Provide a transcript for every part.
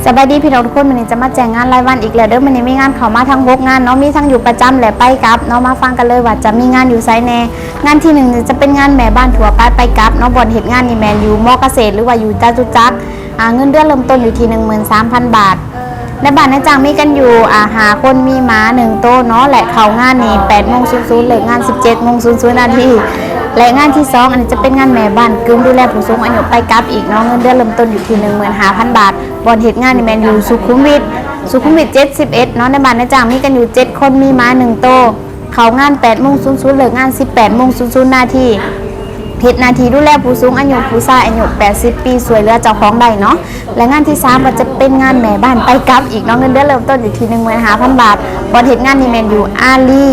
ສະບາຍດີພີ່ນ້ອງທຸກຄົນ, ມື້ນີ້ຈະມາແຈ້ງງານລາຍວັນອີກແລ້ວເດີ. ມື້ນີ້ມີງານເຂົ້າມາທັງຫົກງານເນາະ, ມີທັງຢູ່ປະຈຳ ແລະ ໄປກັບເນາະ. ມາຟັງກັນເລີຍວ່າຈະມີງານຢູ່ໃສແດ່. ງານທີໜຶ່ງນີ້ຈະເປັນງານແມ່ບ້ານທົ່ວໄປໄປກັບເນາະ, ບ່ອນເຮັດງານນີ້ແມ່ນຢູ່ ມ.ເກສດ ຫຼືວ່າຢູ່ຈະຕຸຈັກ. ອາ ເງິນເດືອນເລີ່ມຕົ້ນຢູ່ທີ່ໜຶ່ງໝື່ນສາມພັນບາດ. ໃນບ້ານນາຍຈ້າງມີກັນຢູ່ ອາ ຫ້າຄົນ, ມີໝາໜຶ່ງໂຕເນາະ ແລະ ເຂົ້າງານນີ້ແປດໂມງສູນສູນ ເລີກງານສິບເຈັດໂມງສູນສູນນາທີ. ແລະ ງານທີສອງ ອັນນີ້ຈະເປັນງານແມ່ບ້ານກຶ່ງດູແລຜູ້ສູງອາຍຸໄປກັບອີກເນາະ, ເງິນເດືອນເລີ່ມຕົ້ນຢູ່ທີ່ໜຶ່ງໝື່ນຫ້າພັນບາດ. ບ່ອນເຮັດງານນີ້ແມ່ນຢູ່ສຸຂຸມວິດ ສຸຂຸມວິດເຈັດສິບເອັດເນາະ. ໃນບ້ານນາຍຈ້າງມີກັນຢູ່ເຈັດຄົນ, ມີໝາໜຶ່ງໂຕ. ເຂົ້າງານແປດໂມງສູນສູນ ເລີກງານສິບແປດໂມງສູນສູນນາທີ. ເຮັດໜ້າທີ່ດູແລຜູ້ສູງອາຍຸ, ຜູ້ຊາຍອາຍຸແປດສິບປີ ຊ່ວຍເຫຼືອເຈົ້າຂອງໄດ້ເນາະ. ແລະ ງານທີສາມກໍຈະເປັນງານແມ່ບ້ານໄປກັບອີກເນາະ, ເງິນເດືອນເລີ່ມຕົ້ນຢູ່ທີ່ໜຶ່ງໝື່ນຫ້າພັນບາດ. ບ່ອນເຮັດງານນີ້ແມ່ນຢູ່ອາລີ.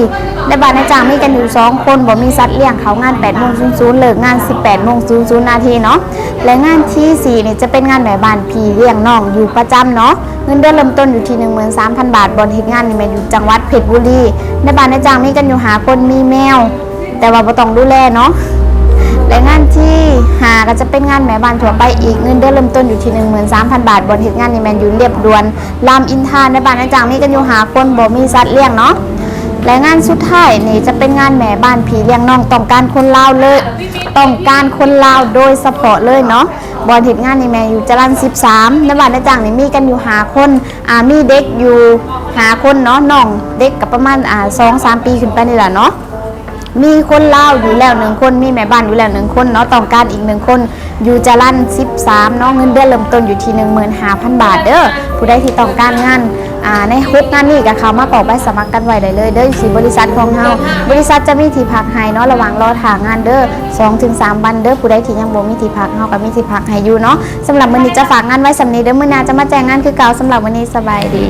ໃນບ້ານນາຍຈ້າງມີກັນຢູ່ສອງຄົນ, ບໍ່ມີສັດລ້ຽງ, ເຂົ້າງານແປດໂມງສູນສູນ ເລີກງານສິບແປດໂມງສູນສູນນາທີເນາະ. ແລະ ງານທີສີ່ນີ້ຈະເປັນງານແມ່ບ້ານພີ່ລ້ຽງນ້ອງຢູ່ປະຈຳເນາະ, ເງິນເດືອນເລີ່ມຕົ້ນຢູ່ທີ່ໜຶ່ງໝື່ນສາມພັນບາດ. ບ່ອນເຮັດງານນີ້ແມ່ນຢູ່ຈັງຫວັດເພັດບຸລີ. ໃນບ້ານນາຍຈ້າງມີກັນຢູ່ຫ້າຄົນ, ມີແມວ ແຕ່ວ່າບໍ່ຕ້ອງດູແລເນາະ. ແລະ ງານທີຫ້າກໍຈະເປັນງານແມ່ບ້ານທົ່ວໄປອີກ, ເງິນເດືອນເລີ່ມຕົ້ນຢູ່ທີ່ໜຶ່ງໝື່ນສາມພັນບາດ. ບ່ອນເຮັດງານນີ້ແມ່ນຢູ່ລຽບດ່ວນ ລາມອິນທາ. ໃນບ້ານນາຍຈ້າງມີກັນຢູ່ຫ້າຄົນ, ບໍ່ມີສັດລ້ຽງເນາະ. ແລະ ງານສຸດທ້າຍນີ້ຈະເປັນງານແມ່ບ້ານພີ່ລ້ຽງນ້ອງ, ຕ້ອງການຄົນລາວເລີຍ, ຕ້ອງການຄົນລາວໂດຍສະເພາະເລີຍເນາະ. ບ່ອນເຮັດງານນີ້ແມ່ນຢູ່ຈະລັນສິບສາມ. ໃນບ້ານນາຍຈ້າງນີ້ມີກັນຢູ່ຫ້າຄົນ, ອາ ມີເດັກຢູ່ຫ້າຄົນເນາະ, ນ້ອງເດັກກໍປະມານ ອາ ສອງສາມປີຂຶ້ນໄປນີ້ລະເນາະ. ມີຄົນລາວຢູ່ແລ້ວໜຶ່ງຄົນ, ມີແມ່ບ້ານຢູ່ແລ້ວໜຶ່ງຄົນເນາະ, ຕ້ອງການອີກໜຶ່ງຄົນ ຢູ່ຈະລັນສິບສາມເນາະ. ເງິນເດືອນເລີ່ມຕົ້ນຢູ່ທີ່ໜຶ່ງໝື່ນຫ້າພັນບາດເດີ. ຜູ້ໃດທີ່ຕ້ອງການງານ ອາ ໃນຫົກງານນີ້ກໍເຂົ້າມາກອກໃບສະໝັກກັນໄວ້ໄດ້ເລີຍເດີ. ຢູ່ທີ່ບໍລິສັດຂອງເຮົາ, ບໍລິສັດຈະມີທີ່ພັກໃຫ້ເນາະ ລະຫວ່າງລໍຖ້າງານເດີ ສອງເຖິງສາມວັນເດີ. ຜູ້ໃດທີ່ຍັງບໍ່ມີທີ່ພັກ, ເຮົາກໍມີທີ່ພັກໃຫ້ຢູ່ເນາະ. ສຳລັບມື້ນີ້ຈະຝາກງານໄວ້ສ່ຳນີ້ເດີ, ມື້ໜ້າຈະມາແຈ້ງງານຄືເກົ່າ. ສຳລັບມື້ນີ້ສະບາຍດີ.